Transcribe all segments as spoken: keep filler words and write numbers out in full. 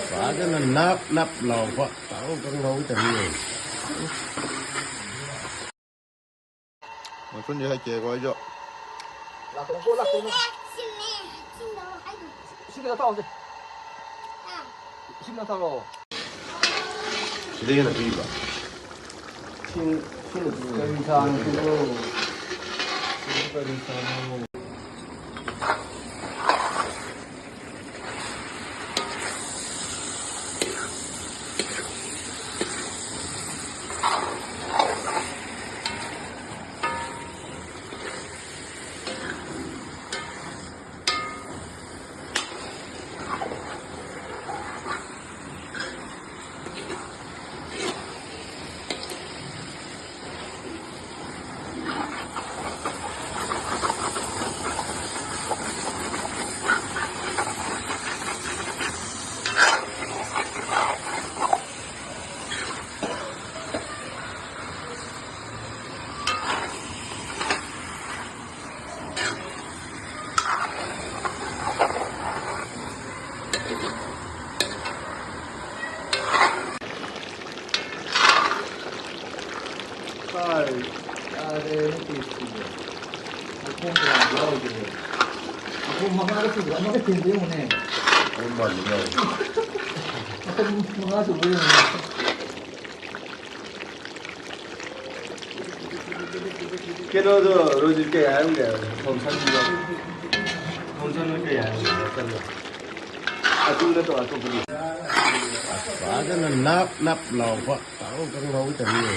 ꯐꯖꯅ ꯅꯞ ꯅꯞ ꯂꯥꯎꯕ ꯇꯥꯡ ꯇꯥꯡ ꯂꯥꯎꯕ ꯇꯧꯔꯤꯌꯦ꯫ ꯃꯊꯨꯟꯁꯦ ꯍꯩꯇꯦꯀꯣ ꯑꯩꯁꯨ꯫ ꯂꯥꯛꯀꯅꯨꯀꯣ, ꯂꯥꯛꯀꯅꯨ꯫ ꯏꯁꯤꯡ ꯈꯤꯇ ꯊꯛꯑꯣꯁꯦ꯫ ꯏꯁꯤꯡ ꯈꯤꯇ ꯊꯛꯑꯣ꯫ ꯁꯤꯗ ꯍꯦꯟꯅ ꯄꯤꯕ꯫ ꯏꯁꯤꯡ, ꯏꯁꯤꯡ ꯀꯔꯤ ꯁꯥꯅꯣ ꯁꯤꯕꯨ? ꯀꯔꯤ ꯁꯥꯅꯣ? ꯀꯥꯏ, ꯀꯥꯏꯗꯩ ꯅꯠꯇꯦ ꯁꯤꯗꯤ꯫ ꯃꯈꯣꯡ ꯀꯌꯥꯝ ꯌꯥꯎꯔꯤꯒꯦ? ꯃꯈꯣꯡ ꯃꯉꯥꯒ ꯁꯨꯕ꯭ꯔꯥ? ꯑꯃꯒ ꯍꯦꯟꯕ ꯌꯦꯡꯉꯨꯅꯦ꯫ ꯑꯩ ꯃꯥꯟꯕ ꯌꯥꯎꯔꯦ꯫ ꯃꯈꯣꯡ ꯃꯉꯥ ꯁꯨꯕ꯭ꯔꯥ ꯌꯦꯡꯉꯨꯅꯦ꯫ ꯀꯩꯅꯣꯗꯣ, ꯔꯣꯖꯤꯠ ꯀꯩ ꯍꯥꯏꯔꯝꯒꯦ? ꯊꯣꯝꯁꯟꯗꯣ꯫ ꯊꯣꯝꯁꯟꯗꯣ ꯀꯩ ꯍꯥꯏꯔꯝꯒꯦ? ꯑꯗꯨ ꯅꯠꯇꯕ ꯑꯇꯣꯞꯄꯗꯤ? ꯐꯖꯅ ꯅꯞ ꯅꯞ ꯂꯥꯎꯕ ꯇꯥꯡ ꯇꯥꯡ ꯂꯥꯎꯕ ꯇꯧꯔꯤꯌꯦ꯫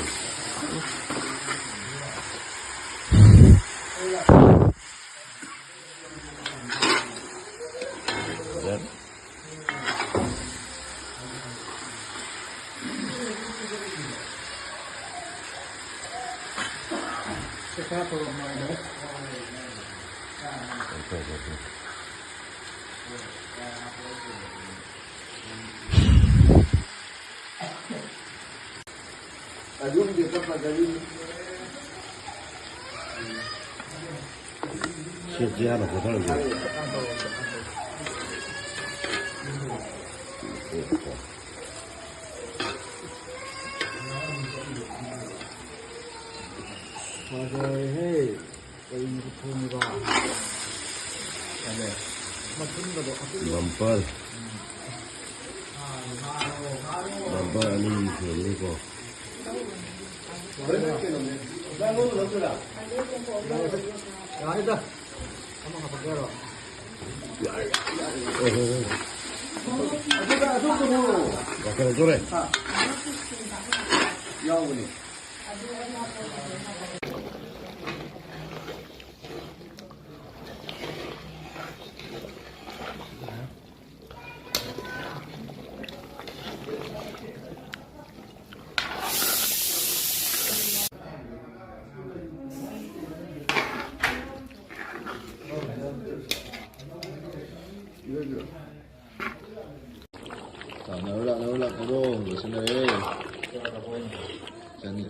ꯁꯤ, ꯁꯤ ꯍꯥꯟꯅ ꯄꯨꯊꯔꯒꯦ꯫ ꯐꯖꯔꯦꯍꯦ꯫ ꯀꯔꯤꯅꯣ ꯊꯣꯡꯉꯤꯕ? ꯃꯊꯨꯟꯒꯗꯣ ꯑꯀꯨꯞꯄ. ꯕꯝꯄꯔ. ꯕꯝꯄꯔ ꯑꯅꯤ ꯁꯨꯔꯝꯅꯤꯀꯣ. ꯌꯥꯔꯦꯗ. ꯑꯃ ꯍꯥꯞꯄꯛꯀꯦ ꯍꯥꯏꯔꯣ? ꯀꯩꯅꯣ ꯇꯧꯔꯦ. ꯌꯥꯎꯕꯅꯤ. ꯂꯥꯛꯅꯔꯣ, ꯂꯥꯛꯅꯔꯣ, ꯂꯥꯛꯅꯔꯣ. ꯂꯣꯏꯁꯤꯟꯅꯔꯦ. ꯆꯅꯤ.